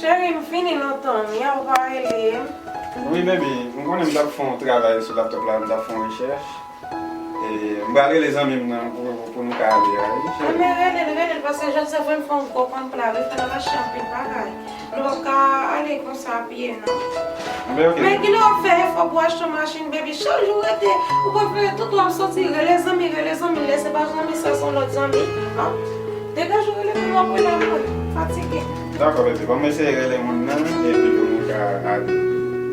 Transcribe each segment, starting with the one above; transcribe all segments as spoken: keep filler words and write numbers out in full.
Cheri, m fini lontan, m ya ou pa rele m. Wi, baby, m konnen m t ap fè yon travay sou laptop la, m t ap fè yon rechèch. E, m pral rele zanmi m nan pou, pou nou ka ale a, wi, cheri. Anben, rele l, rele l, paske jodi se vrè m fè yon gwo kont pla, wi, fè nan mache anpil bagay. Nou p ap ka ale konsa a pye, non. Anben, ok. Men kilè w ap fè efò pou achte yon machin, baby? Chak jou w rete, ou prefere tout w ap soti, rele zanmi, rele zanmi. Lè se pa zanmi sa, se yon lòt zanmi. Ah, degaje w, rele pou m ap rele apre. Fatige. Dakò, baby. Ban m eseye rele moun nan, epi pou nou ka ale.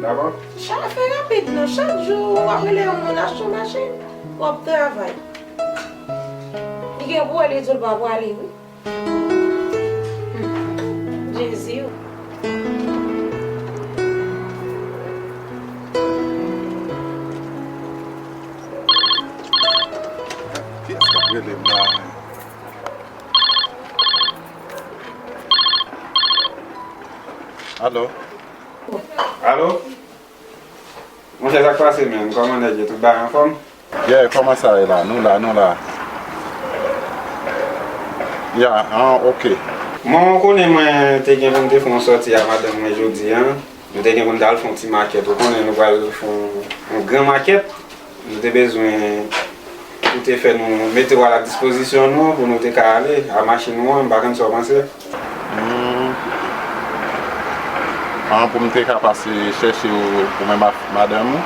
Dakò? Chak, fè rapid non, chak jou w ap rele yon moun achte yon machin, w ap travay. Li gen pou wè li di w l pa prale, wi. Hmm. Jezi, wi. Kiyès k ap rele m la? Alo? Alo? Monchè, sa k pase, menn? Kòman nèg yo? Tout bagay anfòm? Yeah, kòman sa ye la? Nou la, nou la. Ya, an, ok. Mwen, ou konnen mwen te gen pou m te fè yon sòti a madanm mwen jodi a. Nou te gen pou n t al fè yon ti makèt. Ou konnen nou pral fè yon, yon gran makèt. Nou te bezwen ou te fè nou mete w a la dispozisyon nou pou nou te ka ale a machin ou an, m pa konn sa w panse. Hmm. An, pou m te ka pase chèche w pou mwen ak madanm ou.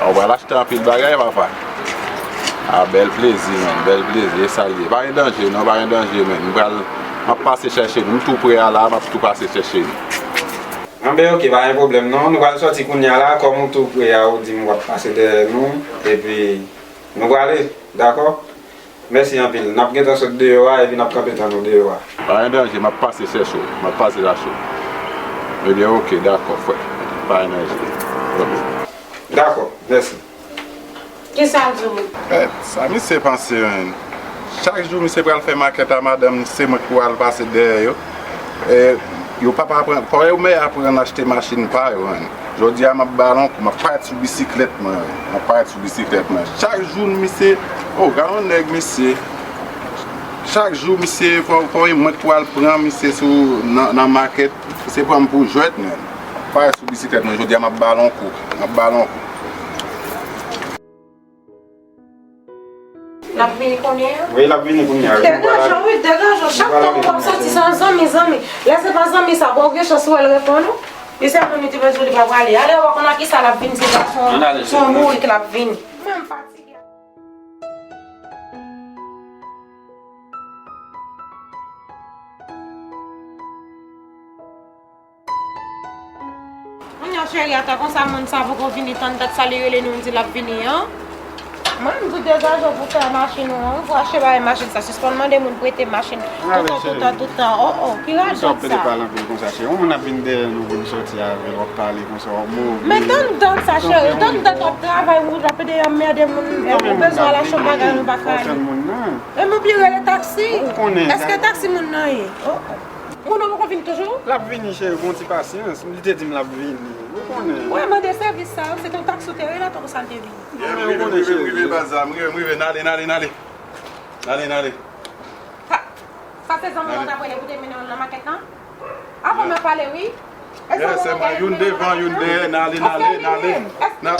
A, ou pral achte anpil bagay, papa. A, bèl plezi, menn, bèl plezi, e sa l ye. Pa gen danje, non, pa gen danje, menn. M pral, m ap pase chèche nou. M tou pre a la, m ap tou pase chèche nou. Anben, ok, pa gen pwoblèm, non. Nou pral sòti kounye a la, kòm ou tou pre a, ou di m w ap pase dèyè nou, epi nou prale, dakò? Mèsi anpil. N ap gentan sot deyò a epi n ap kanpe tann ou deyò a. Pa gen danje, m ap pase chèche w. M ap pase chache w. Ebyen, ok, dakò, frè. Pa gen danje. Ok. Dakò, mèsi. Kisa l di w? Eh, sa misye panse, menn? Chak jou misye pral fè makèt a madanm li, se mwen ki pou al pase dèyè yo. Eh, yo papa aprann, fò yo mèt aprann achte machin pa yo, menn. Jodi a, m ap ba l yon kou, m ap parèt sou bisiklèt mwen, m ap parèt sou bisiklèt mwen. Chak jou, misye, oh, gad yon nèg, mesye. Chak jou, misye, fò, fò e mwen k pral pran misye sou, nan, nan makèt. Misye pran m pou jwèt, menn. M ap parèt sou bisiklèt mwen, jodi a, m ap ba l yon kou, m ap ba l yon kou. L ap vini kounye a? Wi, l ap vini kounye a, wi. Degaje w, wi, degaje w. Chak tan w ap soti, se yon zanmi, zanmi. Lè se pa zanmi sa, bon, gen chans ou wè l reponn ou. Li sèlman li te bezwen li pa prale. Ale, w pa konn a kisa l ap vin, se pa se yon, se yon bourik l ap vini. Mwen, m fatige. Kounye a, cheri, ata konsa, moun sa poko vini, tann dat sa li rele nou, di l ap vini an. Mwen, m di degaje w pou fè machin ou an, wi, pou achte bagay machin sa. Sispann mande moun prete machin toutan, toutan, toutan. Oh, oh, ki radòt sa? Misye ap pede pale anpil konsa, cheri. Yon moun ap vin dèyè nou pou n sòti avè l, w ap pale konsa, w ap move. Men tann dat sa, cheri, tann dat w ap travay, ou ap pede anmède moun, ou bezwen al achte yon bagay, nou pa ka ale. Fò tann moun nan. E m oubli rele taksi. Ou konnen. Èske taksi moun nan ye? Oh, oh. Moun nan poko vin toujou? L ap vini, cheri, gon ti pasyans. Li te di m l ap vini. Ou konnen. Ou mande sèvis sa, se te yon taksi ou te rele, atò konsa l te vini. Non, men ou konnen, cheri. M rive, m rive, baz la, m rive, m rive, n ale, n ale, n ale. N ale, n ale. Sa, sa se zanmi w t ap rele pou te mennen w nan makèt lan? Avan m ap pale, wi. Yes, sèlman youn devan, youn dèyè, n ale, n ale, n ale. N a-